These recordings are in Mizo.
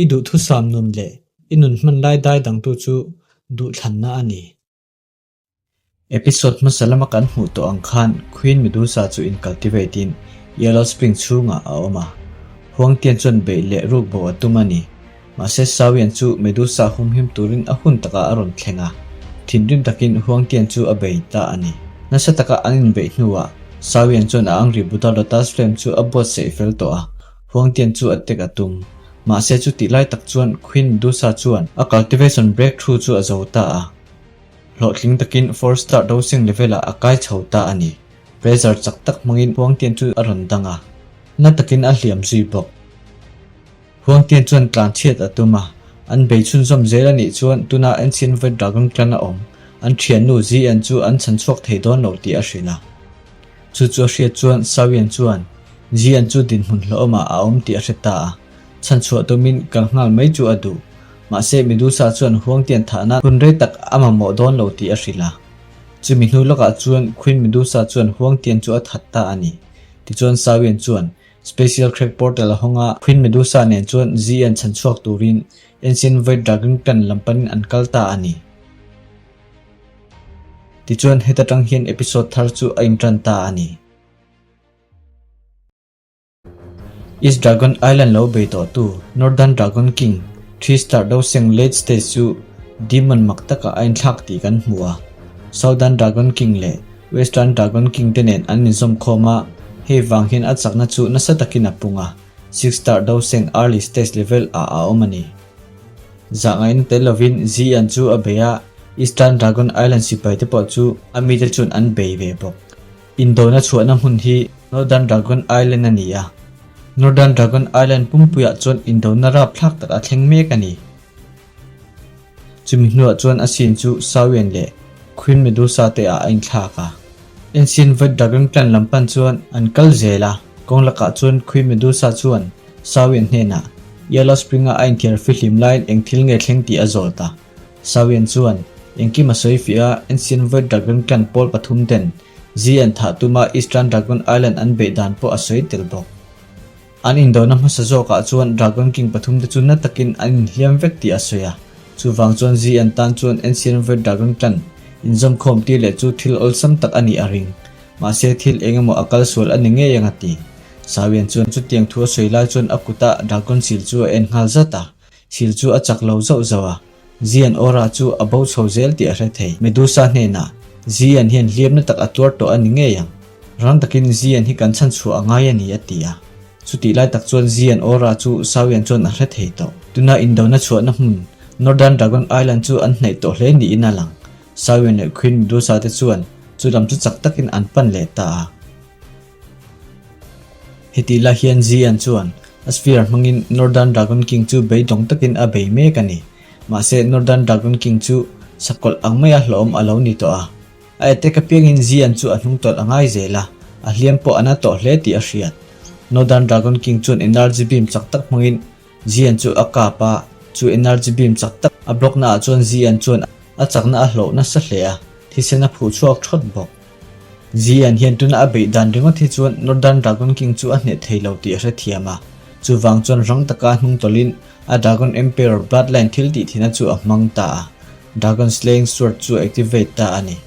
I duhthusam nun leh i nun hman lai dai dangtu chu duhthlanna a ni. Episode hmasa lama kan hmuh tawh ang khan Queen Medusa chu in cultivate in Yellow Spring chhungah a awm a. Huangtian chuan beih leh ruk bo a tum a ni. Mahse Sawian chu Medusa humhim turin a hun takah a rawn thleng a. Thinrim takin Huangtian chu a bei ta a ni. Nasa taka an inbeih hnuah Sawian chuan a angri Buddha Lotus Flame chu a buatsaih fel tawh a. Huangtian chu a tek a tum. Mahse chutih lai tak chuan Queen Medusa chuan a cultivation breakthrough chu a zo ta a. Hlawhtling takin four star dosing level ah a kai chho ta a ni. Pressure chak tak hmangin Huangtian chu a rawn dang a. Na takin a hliam zui bawk. Huangtian chuan tlan chhiat a tum a. An bei chhunzawm zel a nih chuan tuna Ancient Void Dragon Clan a awm an thiannu Zian chu an chhan chhuak thei dawn lo tih a hrilh a. Chu chu a hriat chuan Sawian chuan Zian chu dinhmun hlauhawmah a awm tih a hre ta a. Chhanchhuah tumin kal nghal mai chu a duh. Mahse, Medusa chuan Huangtian thahna hun rei tak a mamawh dawn lo tih a hrilh a. Chumi hnu lawkah chuan Queen Medusa chuan Huangtian chu a that ta a ni. Tichuan Sawian chuan Special Crack Portal a hawng a, Queen Medusa nen chuan Zian chhanchhuak turin Ancient Void Dragon Clan lam panin an kal ta a ni. Tichuan heta tang hian episode thar chu a intan ta a ni. East Dragon Island lo bei tawhtu Northern Dragon King, Three Star Doseng late stage chu Demon mak takah a inthlak tih kan hmu a. Southern Dragon King leh Western Dragon King te nen an inzawmkhawm a, hei vang hian a chakna chu nasa takin a pung a, Six Star Doseng early stage level ah a awm a ni. Zahngaihna tel lovin Zian chu a bei a, Eastern Dragon Island sipai te pawh chu a mite chuan an bei ve bawk. Indona chhuahna hmun hi Northern Dragon Island a ni a. Northern Dragon Island pumpuiah chuan indona rapthlak tak a thleng mek a ni. Chumi hnuah chuan a scene chu Sawian leh Queen Medusa te ah a inthlak a. Ancient Void Dragon Clan lam pan chuan an kal zel a, kawng lakah chuan Queen Medusa chuan Sawian hnenah Yellow Spring-a a inthiar fihlim laiin eng thil nge thleng tih a zawt a. Sawian chuan, Engkim a sawi fiah a, Ancient Void Dragon Clan pawl pathum ten Zi an thah tuma Eastern Dragon Island an beih dan pawh a sawi tel bawk. An indona hmasa zawkah chuan Dragon King pathum te chu na takin an inhliam vek tih a sawi a, chuvang chuan Zi an tan chuan Ancient Void Dragon Clan inzawmkhawm tir leh chu thil awlsam tak a nih a ring. Mahse thil eng emaw a kal sual a ni ngei ang a ti. Sawian chuan chutiang thu a sawi lai chuan a kuta Dragon sil chu a en nghal zat a, Thil chu a chak lo zauh zauh a, Zian aura chu a bo chho zel tih a hre thei. Medusa hnenah, Zian hian hliamna tak a tuar tawh a ni ngei ang. Rang takin Zian hi kan chhan chhuah a ngai a ni, a ti a. Chutih lai tak chuan Zian aura chu Sawian chuan a hre thei tawh. Tuna indona chhuahna hmun, Northern Dragon Island chu an hnaih tawh hle niin a lang. Sawian leh Queen Medusa te chuan chu lam chu chak takin an pan leh ta a. Hetih lai hian Zian chuan a sphere hmangin Northern Dragon King chu beidawng takin a bei mek a ni. Mahse Northern Dragon King chu sakawlh ang maia hlawhawm a lo ni tawh a. A attack apiangin Zian chu a hnungtawlh a ngai zel a, a hliam pawh a na tawh hle tih a hriat. Northern Dragon King chuan energy beam chak tak hmangin Zian chu a kap a, chu energy beam chak tak a block naah chuan Zian chuan a chakna a hlawh nasa hle a, thisen a phuh chhuak thawt bawk. Zian hian tuna a beih dan ringawt hi chuan Northern Dragon King chu a hneh thei lo tih a hrethiam a, chuvang chuan rang taka hnung tawlhin a Dragon Emperor Bloodline thil tih thina chu a hmang ta a, Dragon Slaying Sword chu a activate ta a ni.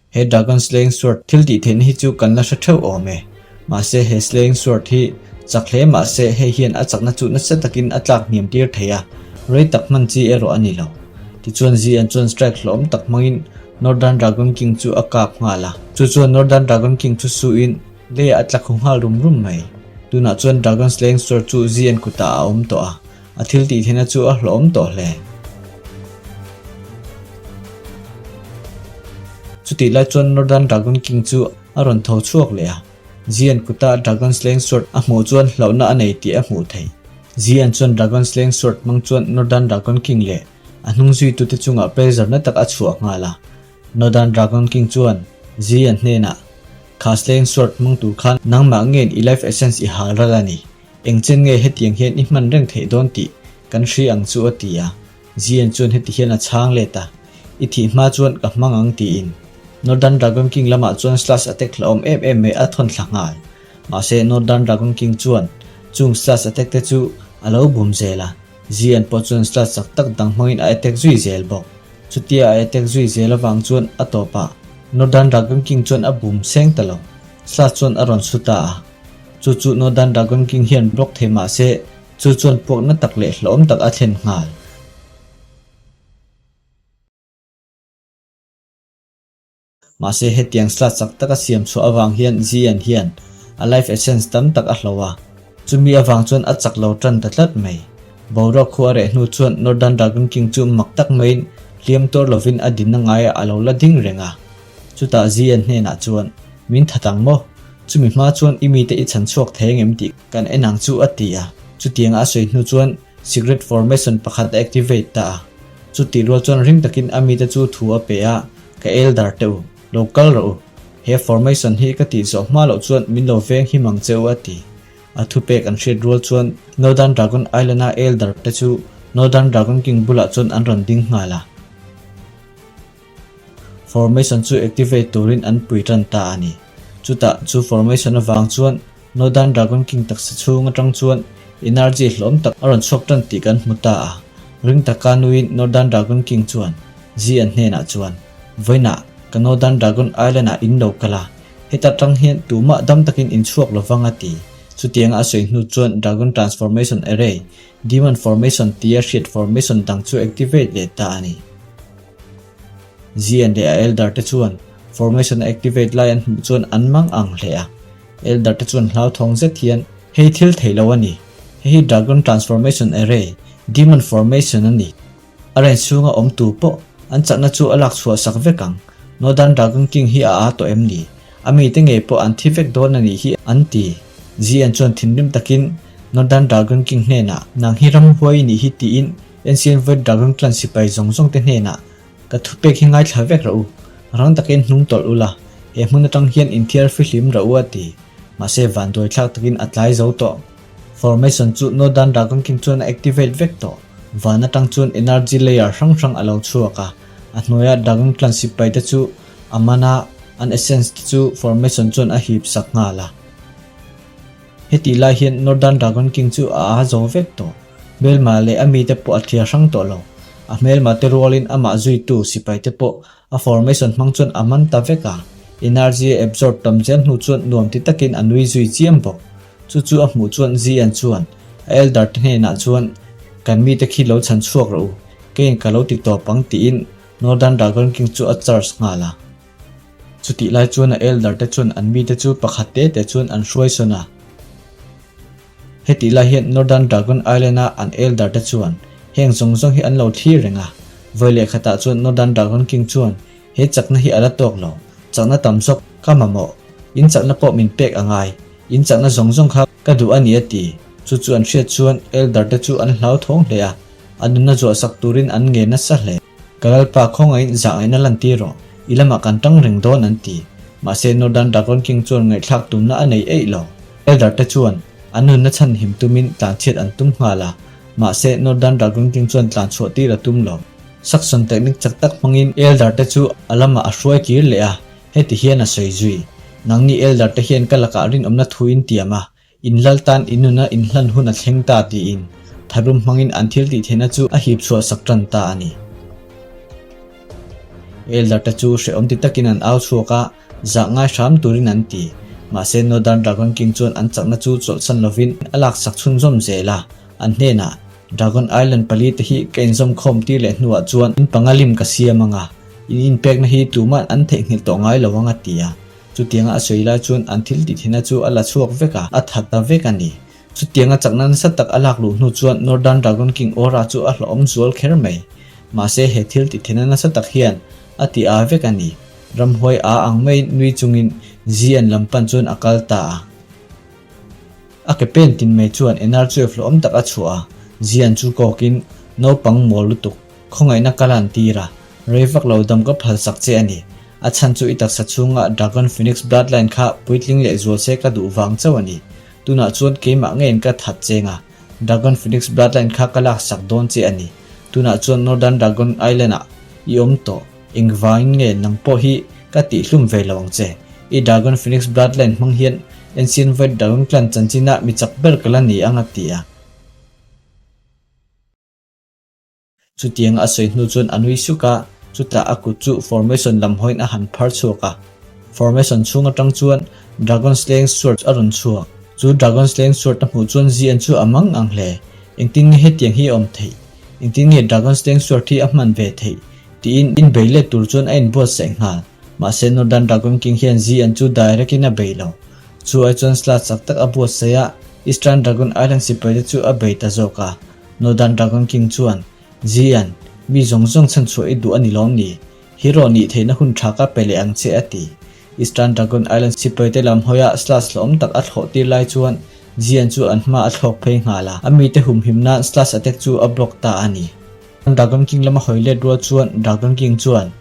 He Dragon Slaying Sword thil tih theihna hi chu kan la hre theuh awm e. Mahse he Slaying Sword hi chak hle mahse hei hian a chakna chu nasa takin a tlak hniam tir thei a, rei tak hman chi erawh a ni lo. Tichuan Zian chuan strike hlawm tak hmangin Northern Dragon King chu a kap nghal a, chu chuan Northern Dragon King chu suhin leiah a tla khu nghal rum rum mai. Tunah chuan Dragon Slaying Sword chu Zian kutah a awm tawh a, a thil tih theihna chu a hlawhawm tawh hle. Chutih lai chuan Northern Dragon King chu a rawn tho chhuak leh a, Zian kuta Dragon Slaying Sword a hmuh chuan hlauhna a nei tih a hmuh theih. Zian chuan Dragon Slaying Sword hmang chuan Northern Dragon King leh A hnung zuitute chungah pressure na tak a chhuah nghal a. Northern Dragon King chuan Zian hnenah, Kha slaying sword hmang tur khan nangmah ngen i life essence i hal ral a ni. Engchen nge hetiang hian i hman reng theih dawn tih kan hria ang chu a ti a. Zian chuan heti hian a chhang let a, I thih hma chuan ka hmang ang tiin. Northern Dragon King lamah chuan slash attack hlauhawm em em mai a thawn thla nghal. Mahse Northern Dragon King chuan chung slash attack te chu. A lo bum zel a, Zian pawh chuan slot chak tak dang hmangin a attack zui zel bawk. Chutia a attack zui zel avang chuan a tawpah Northern Dragon King chuan a bum seng ta lo. Slot chuan a rawn su ta a. Chu chu Northern Dragon King hian block thei mah se chu chuan puakna tak leh hlauhawm tak a thlen nghal. Mahse hetiang slot chak taka siam chhuah avang hian Zian hian a life essence tam tak a hlo a, chumi avang chuan a chak lo tan ta tlat mai. Boruak khu a reh hnu chuan Northern Dragon King chu mak tak maiin hliam tuar lovin a dinna ngaiah a lo la ding reng a. Chutah Zian hnenah chuan, Min that ang maw? Chumi hma chuan i mite i chhan chhuak thei angem tih kan en ang chu a ti a. Chutianga a sawi hnu chuan Secret formation pakhat a activate ta a. Chutih rual chuan ring takin a mite chu thu a pe a, Ka elder teh u, lo kal rawh u. He formation hi ka tih zawh hma loh chuan min lo veng him ang che u a ti. A thupek an hriat rual chuan Northern Dragon Island-a elder te chu Northern Dragon King bulah chuan an rawn ding nghal a. Formation chu activate turin an pui tan ta a ni. Chutah chu formation avang chuan Northern Dragon King taksa chhung atang chuan energy hlawm tak a rawn chhuak tan tih kan hmu ta a. Ring taka nuin Northern Dragon King chuan Zi an hnenah chuan, Vawiinah ka Northern Dragon Island ah in lo kal a, heta tang hian tumah dam takin in chhuak lovang a ti. Chutianga a sawi hnu chuan Dragon Transformation Array, Demon Formation tia hriat formation dang chu activate leh ta a ni. Zian leh a elder te chuan formation a activate lai an hmuh chuan an mang ang hle a. Elder te chuan hlauthawng zet hian, Hei thil theih lo a ni. Hei hi Dragon Transformation Array, Demon Formation a ni. A range chhunga awm tu pawh an chakna chu a lak chhuah sak vek ang. Northern Dragon King hi a aa tawh em ni? A mite ngei pawh an thi vek dawn a nih hi an ti. Zian chuan thinrim takin Northern Dragon King hnenah, Nang hi ramhuai i nih hi tiin Ancient Void Dragon Clan sipai zawng zawng te hnenah ka thupek hi ngaithla vek rawh u, rang takin hnung tawlh ula, he hmun atang hian inthiar fihlim rawh u a ti. Mahse vanduai thlak takin a tlai zo tawh. Formation chu Northern Dragon King chuan a activate vek tawh. Van atang chuan energy layer hrang hrang a lo chhuak a, a hnuaia Dragon Clan sipai te chu a man a, an essence te chu formation chuan a hip sak nghal a. Hetih lai hian Northern Dragon King chu a aa zo vek tawh. Hmelma leh a mite pawh a thliar hrang tawh lo. A hmelma te rualin amah zuitu sipai te pawh a formation hmang chuan a man ta vek a. Energy a absorb tam zel hnu chuan nuam ti takin a nui zui chiam bawk. Chu chu a hmuh chuan Zian chuan a elder te hnenah chuan kan mite khi lo chhan chhuak rawh u, keiin ka lo ti tawp ang tiin Northern Dragon King chu a charge nghal a. Chutih lai chuan a elder te chuan an mite chu pakhat te te chuan an hruai sawn a. Hetih lai hian Northern Dragon Island a an elder te chuan heng zawng zawng hi an lo thlir reng a. Vawi leh khatah chuan Northern Dragon King chuan he chakna hi a la tawk lo, chakna tam zawk ka mamawh, in chakna pawh min pek a ngai, in chakna zawng zawng kha ka duh a ni a ti. Chu chu an hriat chuan elder te chu an hlauthawng hle a, a nunna zuah sak turin an ngen nasa hle. Ka lalpa khawngaihin zahngaihna lantir rawh, i lamah kan tang reng dawn an ti. Mahse Northern Dragon King chuan ngaihthlak tumna a nei eih lo. Elder te chuan an nunna chhan him tumin tlanchhiat an tum nghal a, mahse Northern Dragon King chuan tlanchhuah tir a tum lo. Suction technique chak tak hmangin Elder te chu a lamah a hruai kir leh a, heti hian a sawi zui, Nangni Elder te hian ka lakah rinawmna thu in tiam a, In lal tan i nuna inhlan hun a thleng ta tiin tharum hmangin an thil tih theihna chu a hip chhuah sak tan ta a ni. Elder te chu hrehawm ti takin an au chhuak a, zah ngai hram turin an ti. Mahse Northern Dragon King chuan an chakna chu chawlhsan lovin a laksak chhunzawm zel a, an hnenah, Dragon Island pali te hi ka inzawm khawm tir leh hnuah chuan in panga lim ka siam ang a, in inpekna hi tuma'n an theihnghilh tawh ngai lo ang a ti a. Chutianga a sawi lai chuan an thil tih theihna chu a la chhuak vek a, a that ta vek a ni. Chutianga chakna nasa tak a lak luh hnu chuan Northern Dragon King Aura chu a hlawhawm zual kher mai. Mahse he thil tih theihna nasa tak hian a ti a vek a ni. Ramhuai a ang mai nui chungin Zian lam pan chuan a kal ta a. A ke pen tin mai chuan energy hlawhawm tak a chhuah a, Zian chu kawkin naupang mawl lutuk Khawngaihna ka lan tir a, rei vak lo dam ka phal sak che a ni. A chhan chu i taksa chhunga Dragon Phoenix Bloodline kha puitling leh zual se ka duh vang chauh a ni. Tunah chuan keimah ngeiin ka that cheng a, Dragon Phoenix Bloodline kha ka lak sak dawn che a ni. Tunah chuan Northern Dragon Island ah i awm tawh, engvangin nge nang pawh hi ka tihhlum ve lo ang che. I Dragon Phoenix Bloodline hmang hian Ancient Void Dragon Clan chanchinah mi chak ber ka la ni ang a ti a. Chutiang a sawi hnu chuan a nui suk a, chutah a kut chu formation lam hawiin a han phar chhuak a. Formation chhung atang chuan Dragon Slaying Sword a rawn chhuak. Chu Dragon Slaying Sword a hmuh chuan Zian chu a mang ang hle. Engtin nge hetiang hi a awm theih? Engtin nge Dragon Slaying Sword hi a hman ve theih? tiin inbei let tur chuan a inbuatsaih nghal. Mahse Northern Dragon King hian Zian chu direct in a bei lo. Chu ai chuan slot chak tak a buatsaih a, Eastern Dragon Island sipai te chu a bei ta zawk a. Northern Dragon King chuan, Zian, mi zawng zawng chhan chhuah i duh a ni lawm ni? Hero nih theihna hun tha ka pe leh ang che a ti. Eastern Dragon Island sipai te lam hawia Slash hlawm tak a thlawh tir lai chuan Zian chu an hma a thlawk phei nghal a, a mite humhim nan Slash attack chu a block ta a ni. Dragon King lama hawi let rual chuan Dragon King chuan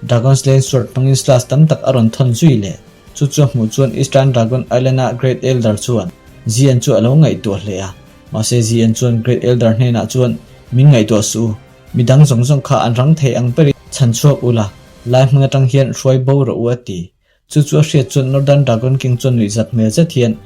Dragon Slaying Sword hmangin Slash tam tak a rawn thawn zui leh. Chu chu a hmuh chuan Eastern Dragon Island-a Great Elder chuan Zian chu a lo ngaihtuah hle a. Mahse Zian chuan Great Elder hnenah chuan, Min ngaihtuah suh u. Mi dang zawng zawng kha an rang thei ang berin chhan chhuak ula, lai hmun atang hian hruai bo rawh u a ti. Chu chu a hriat chuan Northern Dragon King chuan nuihzat hmel zet hian,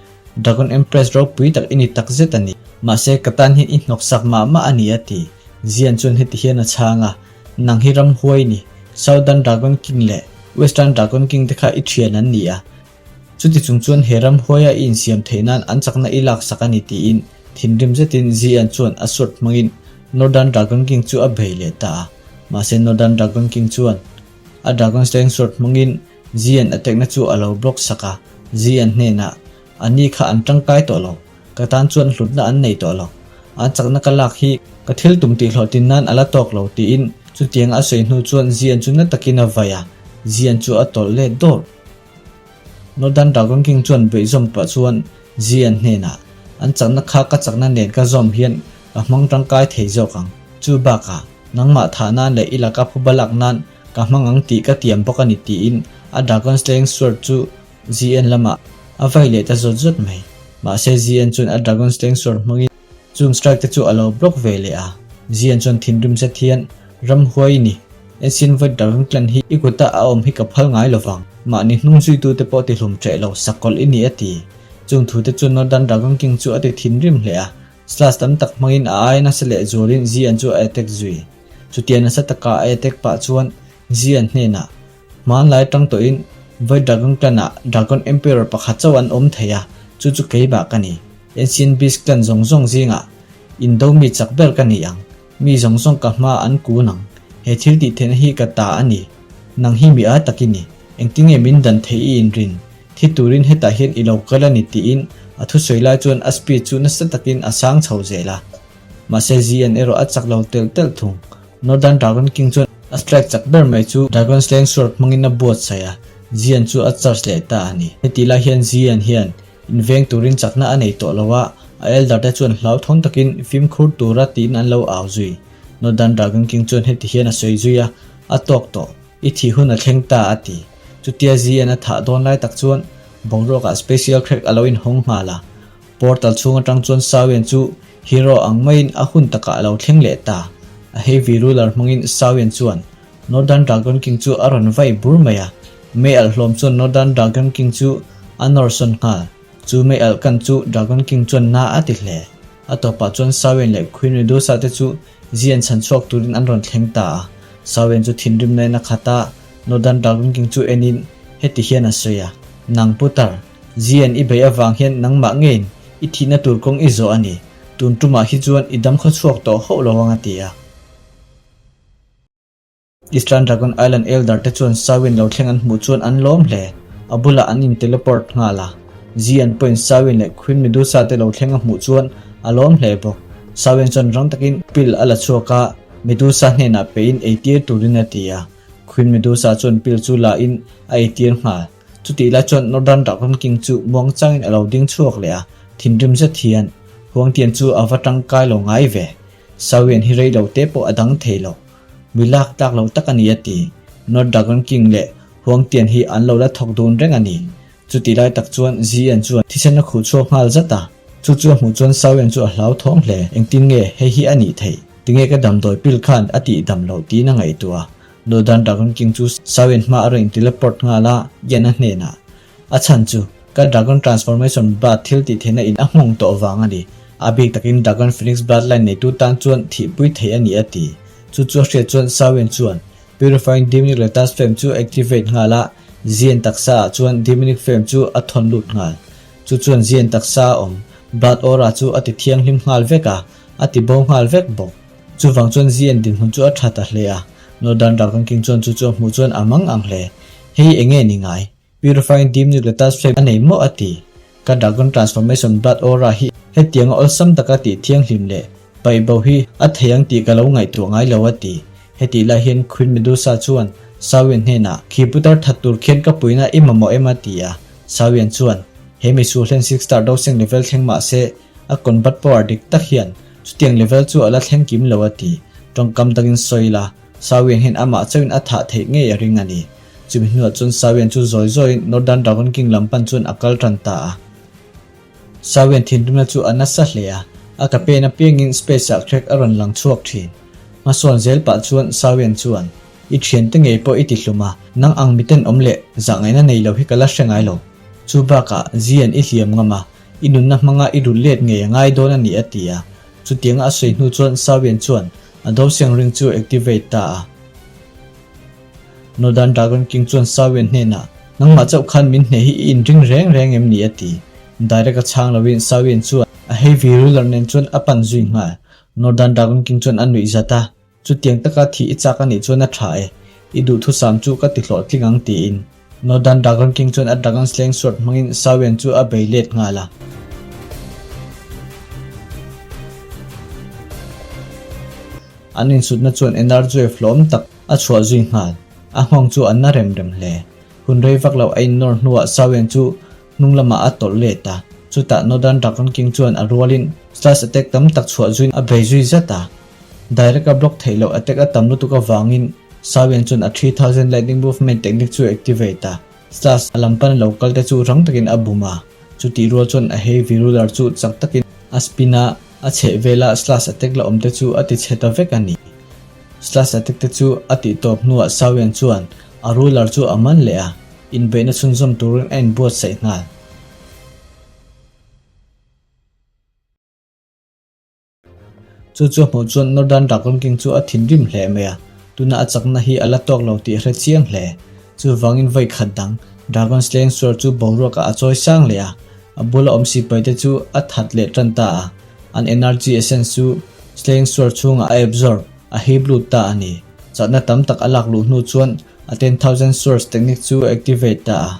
Dragon Empress ropui tak i ni tak zet a ni. Mahse ka tan hian i hnawksak mah mah a ni a ti. Zian chuan heti hian a chhang a, Nang hi ram huai ni. Southern Dragon King leh Western Dragon King te kha i thian an ni a. Chuti chung chuan he ram huaia i insiam theih nan an chakna i laksak a ni tiin thinrim zetin Zian chuan a sword hmangin Northern Dragon King chu a bei leh ta a. Mahse Northern Dragon King chuan a Dragon Slaying Sword hmangin Zian a tekna chu a lo block sak a, Zian hnenah, A ni kha an tangkai tawh lo, ka tan chuan hlutna an nei tawh lo. An chakna ka lak hi ka thil tum tih hlawhtlin nan a la tawk lo tiin chutianga a sawi hnu chuan Zian chu na takin a vai a, Zian chu a tawlh let dawr. Northern Dragon King chuan beih zawm pah chuan Zian hnenah, An chakna kha ka chakna nen ka zawm hian ka hmang tangkai thei zawk ang. Chu bakah, nangmah thah nan leh i laka phuba lak nan ka hmang ang tih ka tiam bawk a ni tiin a Dragon Slaying Sword chu Zian lamah a vai leh ta zawt zawt mai. Mahse Zian chuan a Dragon Slaying Sword hmangin chung strike te chu a lo block ve leh a. Zian chuan thinrim zet hian, Ramhuai i ni. Ensin vawi Dragon Clan hi i kuta a awm hi ka phal ngai lovang. Mahni hnung zuitute pawh ti hlum ṭeh lo, sakawlh i ni a ti. Chung thute chu Northern Dragon King chu a ti thinrim hle a, slash tam tak hmangin a ai nasa leh zualin Zian chu a attack zui. Chutia nasa taka a attack pah chuan Zian hnenah, Hmanlai tang tawhin vawi Dragon Clan-ah Dragon Emperor pakhat chauh an awm thei a, chu chu keimah ka ni. Ancient Beast Clan zawng zawng zingah indo mi chak ber ka ni ang. Mi zawng zawng ka hma an kun ang. He thil tih theihna hi ka ta a ni. Nang hi mi a tak i ni. Engtinge min dan theih i inrin? Thi turin hetah hian i lo kal a ni tiin a thusawi lai chuan a speed chu nasa takin a sang chho zel a. Mahse Zian erawh a chak lo telh telh thung. Northern Dragon King chuan a strike chak ber mai chu Dragon Slaying Sword hmangin a buatsaih a, Zian chu a charge leh ta a ni. Heti lai hian Zian hian Inveng turin chakna a nei tawh lo a, a elder te chuan hlauthawng takin fimkhur tura tiin an lo au zui. Northern Dragon King chuan heti hian a sawi zui a, A tawk tawh, i thih hun a thleng ta a ti. Chutia Zian a thah dawn lai tak chuan boruakah special crack a lo inhawng nghal a. Portal chhung atang chuan Sawian chu hero ang maiin a hun takah a lo thleng leh ta. A heavy ruler hmangin Sawian chuan Northern Dragon King chu a rawn vai bur mai a, mei alh hlawm chuan Northern Dragon King chu a nawr sawn nghal. Chu mei alh kan chu Dragon King chuan na a ti hle. A tawpah chuan Sawen leh Queen Medusa te chu Zian chhan chhuak turin an rawn thleng ta a. Sawen chu thinrim nain a khat a, Northern Dragon King chu enin heti hian a sawi a, Nang putar, Zian i beih avang hian nangmah ngeiin i thihna tur kawng i zawh a ni. Tun tumah hi chuan i dam khaw chhuak tawh hauh lo ang a ti a. Eastern Dragon Island Elder te chuan Sawin lo thleng an hmuh chuan an lawm hle. A bulah an in teleport nghal a. Zian pawhin Sawin leh Queen Medusa te lo thleng a hmuh chuan a lawm hle bawk. Sawin chuan rang takin pill a la chhuak a, Medusa hnenah pein eitir turin a ti a. Queen Medusa chuan pill chu la in a eitir nghal. Chutih lai chuan Northern Dragon King chu muangchangin a lo ding chhuak leh a, thinrim zet hian Huangtian chu a va tangkai lo ngai ve. Sawian hi rei lo te pawh a dang thei lo. Mi lak tlak lo tak a ni a ti. North Dragon King leh Huangtian hi an lo la thawk dun reng a ni. Chutih lai tak chuan Zian chuan thisen a khuh chhuak nghal zat a. Chu chu a hmuh chuan Sawian chu a hlau thawng hle. Engtin nge hei hi a nih theih? Tinge ka damdawi pil khan a tih dam loh tiin a ngaihtuah a. Northern Dragon King chu Sawian hma a rawn in-teleport nghal a, Yan a hnenah A chhan chu, ka Dragon Transformation Blood thil tih theihna in a nghawng tawh vang a ni. A bik takin Dragon Phoenix Bloodline neitu tan chuan thihpui thei a ni a ti. Chu chu a hriat chuan Sawian chuan Purifying Demonic Lotus Flame chu activate nghal a, Zian taksa ah chuan Demonic Flame chu a thawn lut nghal. Chu chuan Zian taksa a awm Blood Aura chu a ti thianghlim nghal vek a, a ti bo nghal vek bawk. Chuvang chuan Zian dinhmun chu a tha ta hle a, Northern Dragon King chuan chu chu a hmuh chuan a mang ang hle. Hei enge ni ngai? Purifying Demonic Lotus Flame a nei maw a ti. Ka Dragon Transformation Blood Aura hi hetianga awlsam taka tih thianghlim leh paih bo hi a thei ang tih ka lo ngaihtuah ngai lo a ti. Hetih lai hian Queen Medusa chuan Sawian hnenah, Khi putar that tur khian ka puina i mamawh em a ti a. Sawian chuan, He misual hian Six Star Dosing level thleng mah se, a combat power dik tak hian chutiang level chu a la thleng kim lo a ti. Tawngkam dangin sawi la, Sawian hian amah chauhin a thah theih ngei a ring a ni. Chumi hnuah chuan Sawian chu zawi zawiin Northern Dragon King lam pan chuan a kal tan ta a. Sawian thinrimna chu a nasa hle a, a ka pen apiangin space ah crack a rawn lang chhuak thin. Hmasawn zel pah chuan Sawian chuan, I thiante ngei pawh i ti hlum a, nang ang miten awm leh zahngaihna nei lo hi ka la hre ngai lo. Chu bakah Zian i hliam ngam a, i nunna hmanga i rulh let ngei a ngai dawn a ni a ti a. Chutianga a sawi hnu chuan Sawian chuan a doseng ring chu activate ta a. Northern Dragon King chuan Sawian hnenah, Nangmah chauh khan min hneh hi i inring reng reng em ni? a ti. Direct a chhang loin Sawian chuan a heavy ruler nen chuan a pan zui nghal. Northern Dragon King chuan a nuih zat a, Chutiang taka thih i chak a nih chuan a tha e, i duhthusam chu ka ti hlawhtling ang tiin. Northern Dragon King chuan a Dragon Slaying Sword hmangin Sawian chu a bei let nghal a. An insutna chuan energy hlawm tak a chhuah zui nghal. A nghawng chu a na rem rem hle. Hun rei vak lo a innawr hnuah Sawian chu hnung lamah a tawlh let a. Chutah Northern Dragon King chuan a rualin slash attack tam tak chhuah zuiin a bei zui zat a. Direct a block theih loh attack a tam lutuk avangin Sawian chuan a 3000 Lightning Movement technique chu activate a. Slash a lam pan lo kal te chu rang takin a bum a. Chutih rual chuan a heavy ruler chu chak takin a spin a. A chheh vela slash attack la awm te chu a ti chhe ta vek a ni. Slash attack te chu a tih tawp hnuah Sawian chuan a ruler chu a man leh a, inbeihna chhunzawm turin a inbuatsaih nghal. Chu chu a hmuh chuan Northern Dragon King chu a thinrim hle mai a, tuna a chakna hi a la tawk lo tih a hre chiang hle. Chuvangin vawi khat dang Dragon Slaying Sword chu boruakah a chawi sang leh a, A bula awm sipai te chu a that leh tan ta a, an energy essence chu Slaying Sword chhungah a absorb, a hip lut ta a ni. Chakna tam tak a lak luh hnu chuan a 10,000 Swords technique chu a activate ta a,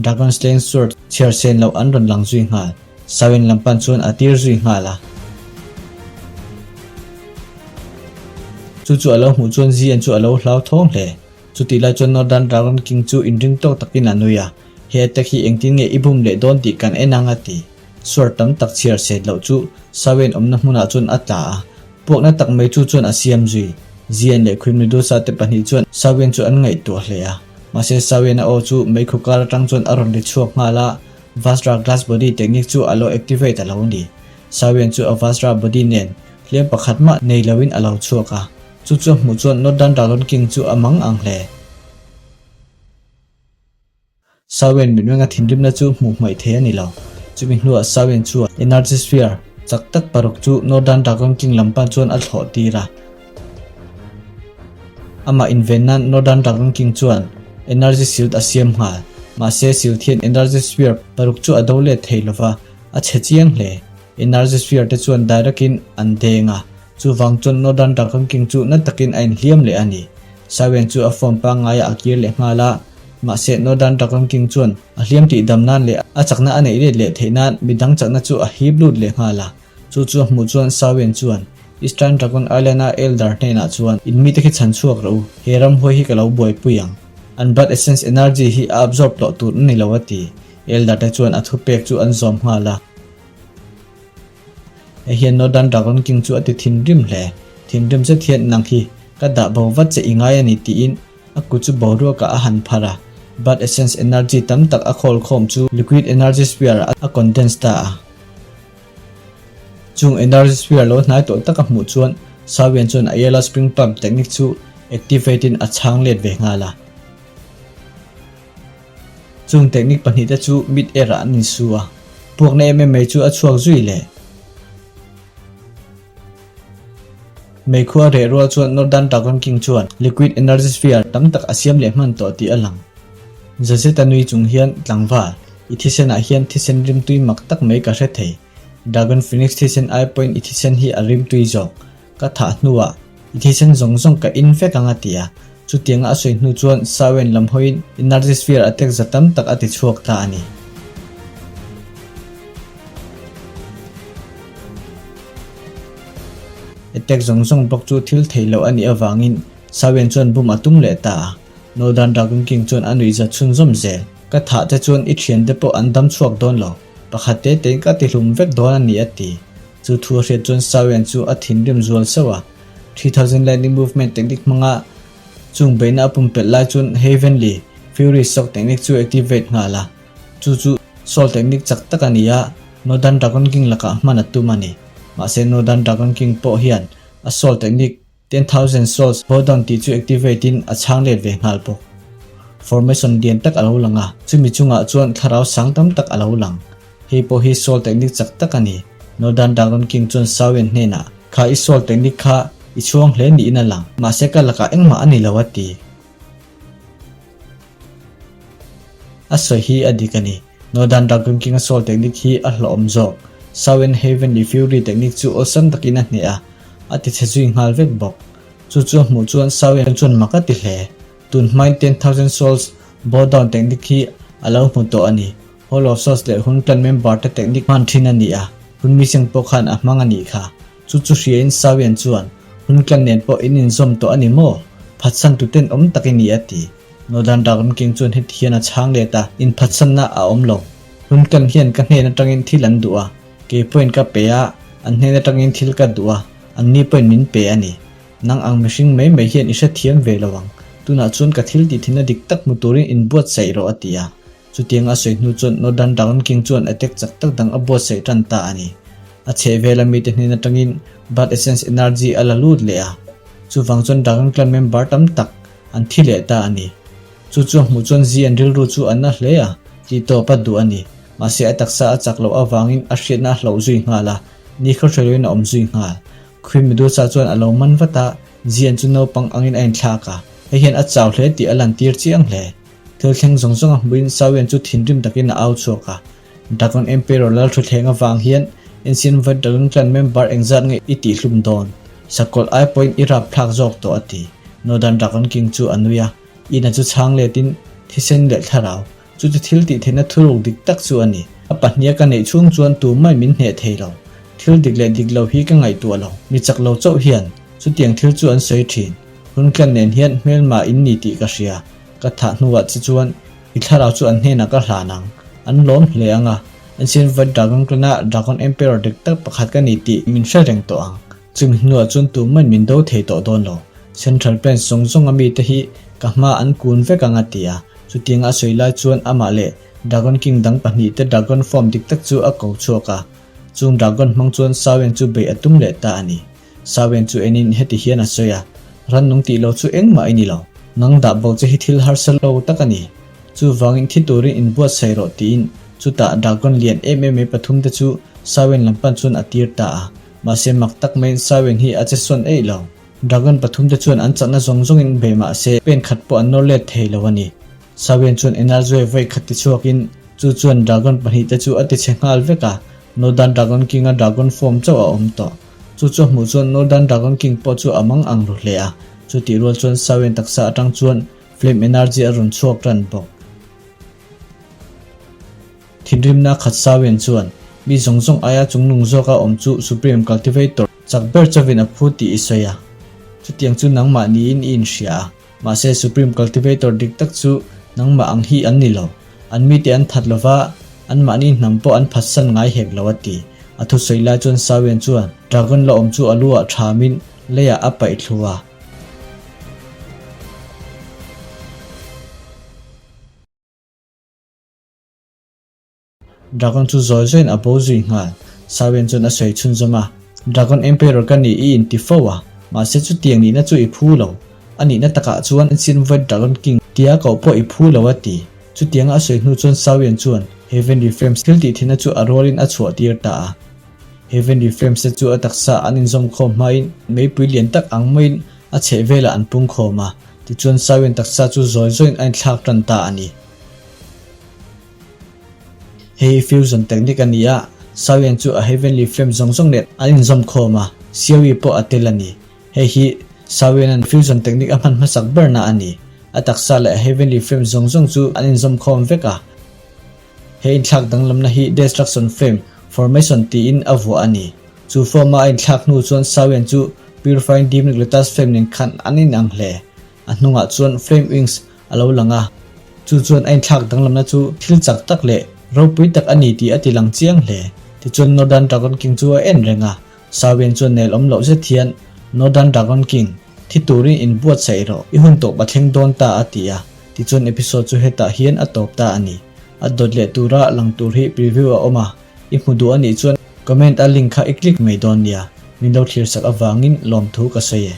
Dragon Slaying Sword chhiar sen loh an rawn lang zui nghal. Sawin lam pan chuan a tir zui nghal a. Chu chu a lo hmuh chuan Zian chu a lo hlauthawng hle. Chutih lai chuan Northern Dragon King chu inring tawk takin a nui a, He attack hi engtin nge i bum leh dawn tih kan en ang a ti. Suar tam tak chhiar set loh chu Sawen awmna hmunah chuan a tla a, puakna tak mai chu chuan a siam zui. Zian leh Queen Medusa te pahnih chuan Sawen chu an ngaihtuah hle a, mahse Sawen a aw chu meikhu kar atang chuan a rawn ri chhuak nghal a, Vajra Glass Body technique chu a lo activate a lo ni. Sawen chu a Vajra Body nen hliam pakhat mah nei loin a lo chhuak a, chu chu a hmuh chuan Northern Dragon King chu a mang ang hle. Sawen mitmenga thinrimna chu hmuh hmaih thei a ni lo. Chumi hnuah Sawen chuan Energy Sphere chak tak paruk chu Northern Dragon King lam pan chuan a thlawh tir a. Amah inven nan Northern Dragon King chuan Energy Shield a siam nghal. Mahse Shield hian Energy Sphere paruk chu a do let thei lova, a chhe chiang hle. Energy Sphere te chuan direct in an deng a, chuvang chuan Northern Dragon King chu na takin a inhliam leh a ni. Sawen chu a form pangngaiah a kir leh nghal a, mahse Northern Dragon King chuan a hliam tih dam nan leh a chakna a neih let leh theih nan midang chakna chu a hip lut leh nghal a. Chu chu a hmuh chuan Sawen chuan Eastern Dragon Island-a Elder hnenah chuan, In mite khi chhan chhuak rawh u, he ramhuai hi ka lo buaipui ang. An blood essence energy hi a absorb tawh tur a ni lo a ti. Elder te chuan a thupek chu an zawm nghal a. Hei hian Northern Dragon King chu a ti thinrim hle. Thinrim zet hian nang hi ka dah bo vat che i ngai a ni tiin a kut chu boruakah a han phar a. Blood Essence Energy tam tak a khawl khawm chu Liquid Energy Sphere ah a condense ta a. Chung Energy Sphere lo hnai tawh taka hmuh chuan Sawian chuan a Yellow Spring Pump technique chu activate in a chhang let ve nghal a. Chung technique pahnihte chu mid air ah an insu a, puakna em em mai chu a chhuak zui leh. Meikhu a reh rual chuan Northern Dragon King chuan Liquid Energy Sphere tam tak a siam leh hman tawh tih a lang. Zazeta nui chung hian tlangval, i thisenah hian thisen rimtui mak tak mai ka hre thei. Dragon Phoenix thisen ai pawhin i thisen hi a rimtui zawk. Ka thah hnuah i thisen zawng zawng ka in vek ang a ti a. Chutianga a sawi hnu chuan Sawen lam hawiin Energy Sphere attack za tam tak a ti chhuak ta a ni. Attack zawng zawng bawk chu thil theih loh a nih avangin Sawen chuan bum a tum leh ta a. Northern Dragon King chuan a nuihza chhunzawm zel. Ka thah te chuan i thiante pawh an dam chhuak dawn lo. Pakhat te tein ka tihlum vek dawn a ni a ti. Chu thu a hriat chuan Sawen chu a thinrim zual sauh a. 3000 Lightning Movement technique hmanga chung beihna a pumpelh lai chuan Heavenly Fury Shock technique chu activate nghal a. Chu chu Soul technique chak tak a ni a, Northern Dragon King lakah hman a tum a ni. Mahse Northern Dragon King pawh hian a Soul technique 10,000 Souls Bowdown tih chu activate in a chhang let ve nghal bawk. Formation lian tak a lo lang a, chumi chungah chuan thlarau sang tam tak a lo lang. Hei pawh hi Soul technique chak tak a ni. Northern Dragon King chuan Sawen hnenah, Kha i Soul technique kha i chhuang hle niin a lang, mahse ka lakah engmah a ni lo a ti. A sawi hi a dik a ni. Northern Dragon King a Soul technique hi a hlawhawm zawk. Sawen Heavenly Fury technique chu awlsam takin a hneh a, a ti chhe zui nghal vek bawk. Chu chu a hmuh chuan Sawen chuan mak a ti hle. Tun hmain 10,000 Souls Bow Down technique hi a lo hmu tawh a ni. Hall of Souls leh Hun Clan member te technique hman thin a ni a, Hun Missing pawh khan a hmang a nih kha. Chu chu hriain Sawian chuan, Hun Clan nen pawh in inzawm tawh a ni maw? Phatsan tu ten awm tak i ni a ti. Northern Dragon King chuan heti hian a chhang let a, Inphatsanna a awm lo. Hun Clan hian ka hnen atangin thil an duh a, kei pawhin ka pe a, an hnen atangin thil ka duh a, anni pawhin min pe a ni. Nang ang mihring mai mai hian i hrethiam ve lo ang. Tunah chuan ka thil tih thinna dik tak hmu turin inbuatsaih rawh a ti a. Chutiang a sawi hnu chuan Northern Dragon King chuan attack chak tak dang a buatsaih tan ta a ni. A chhehvela mite hnen atangin Blood Essence Energy a la lut leh a. Chuvang chuan Dragon Clan member tam tak an thi leh ta a ni. Chu chu a hmuh chuan Zi an rilru chu a na hle a, tih tawp a duh a ni. Mahse a taksa a chak loh avangin a hriatna a hloh zui nghal a, ni khawhreloin a awm zui nghal. Queen Medusa chuan a lo man vat a, Zi an chu naupang angin a inthlak a, hei hian a chau hle tih a lantir chiang hle. Thil thleng zawng zawng a hmuhin Sawian chu thinrim takin a au chhuak a. Dragon Emperor Lalthuthleng avang hian Ancient Void Dragon Clan member engzat nge i tihhlum dawn? Sakawlh ai pawhin i rapthlak zawk tawh a ti. Northern Dragon King chu a nui a. Ina chu chhang letin thisen leh thlarau, chu chu thil tih theihna thuruk dik tak chu a ni. A pahniha ka neih chhung chuan tumah min hneh thei lo. Thil dik leh dik lo hi ka ngaihtuah lo. Mi chak lo chauh hian chutiang thil chu an sawi thin. Hun clan nen hian hmelma in ni tih ka hria. Ka thah hnuah che chuan i thlarau chu an hnenah ka hlan ang. An lawm hle ang a, Ancient Void Dragon Clan-a Dragon Emperor dik tak pakhat ka ni tih min hre reng tawh ang. Chumi hnuah chuan tumah min do thei tawh dawn lo. Central Plains zawng zawng a mite hi ka hma an kun vek ang a ti a. Chutianga a sawi lai chuan amah leh Dragon King dang pahnihte Dragon form dik tak chu a ko chhuak a. Chung Dragon hmang chuan Sawen chu beih a tum leh ta a ni. Sawen chu enin heti hian a sawi a, Rannung tih lo chu engmah i ni lo. Nang dah bo che hi thil harsa lo tak a ni. Chuvangin thi turin inbuatsaih rawh tiin chutah Dragon lian em em mai pathum te chu Sawen lam pan chuan a tir ta a. Mahse mak tak maiin Sawen hi a che sawn eih lo. Dragon pathum te chuan an chakna zawng zawngin bei mahse pen khat pawh an nawr let thei lo a ni. Sawen chuan Enalzue vawi khat ti chhuakin chu chuan Dragon pahnihte chu a ti chhe nghal vek a, Northern Dragon King-a Dragon form chauh a awm tawh. Chu chu a hmuh chuan Northern Dragon King pawh chu a mang ang ru hle a, chutih rual chuan Sawen taksa atang chuan Flame Energy a rawn chhuak ran bawk. Thinrimna khat Sawen chuan mi zawng zawng aia chungnung zawka awm chu Supreme Cultivator chak ber chauhin a phu tih i sawi a, chutiang chu nangmah niin i inhria a, mahse Supreme Cultivator dik tak chu nangmah ang hi an ni lo. An mite an that lova, anmahni hnam pawh an phatsan ngai hek lo a ti. A thusawi lai chuan Sawian chuan Dragon la awm chu a lu ah thamin leiah a paih thlu a. Dragon chu zawi zawiin a bo zui nghal. Sawian chuan a sawi chhunzawm a, Dragon Emperor ka ni i inti fo a, mahse chutiang nihna chu i phu lo. A nihna takah chuan Ancient Void Dragon King tia koh pawh i phu lo a ti. Chutianga a sawi hnu chuan Sawian chuan Heavenly Flames thil tih thinna chu a rualin a chhuah tir ta a. Heavenly Flames te chu a taksa an inzawm khawm hmain meipui lian tak ang maiin a chheh velah an pung khawm a, tichuan Sawin taksa chu zawi zawiin a inthlak tan ta a ni. Hei hi fusion technique a ni a, Sawin chu a Heavenly Flame zawng zawng nen an inzawm khawm a, Xiaoyi pawh a tel a ni. Hei hi Sawin-a'n fusion technique a hman hmasak berna a ni. A taksa leh a Heavenly Flame zawng zawng chu an inzawm khawm vek a. He inthlak danglamna hi Destruction Flame Formation tiin a vuah a ni. Chu form-a a inthlak hnu chuan Sawian chu Purifying Demonic Lotus Flame nen khan an inang hle. A hnungah chuan Flame Wings a lo lang a. Chu chuan a inthlak danglamna chu thil chak tak leh ropui tak a ni tih a ti lang chiang hle. Tichuan Northern Dragon King chu a en reng a. Sawian chuan nel awm loh zet hian Northern Dragon King, thi turin inbuatsaih rawh, i hun tawp a thleng dawn ta a ti a. Tichuan episode chu hetah hian a tawp ta a ni. A dawt leh tura lang tur hi preview a awm a, i hmu duh a nih chuan comment a link kha i click mai dawn nia. Min lo thlir sak avangin lawmthu ka sawi e.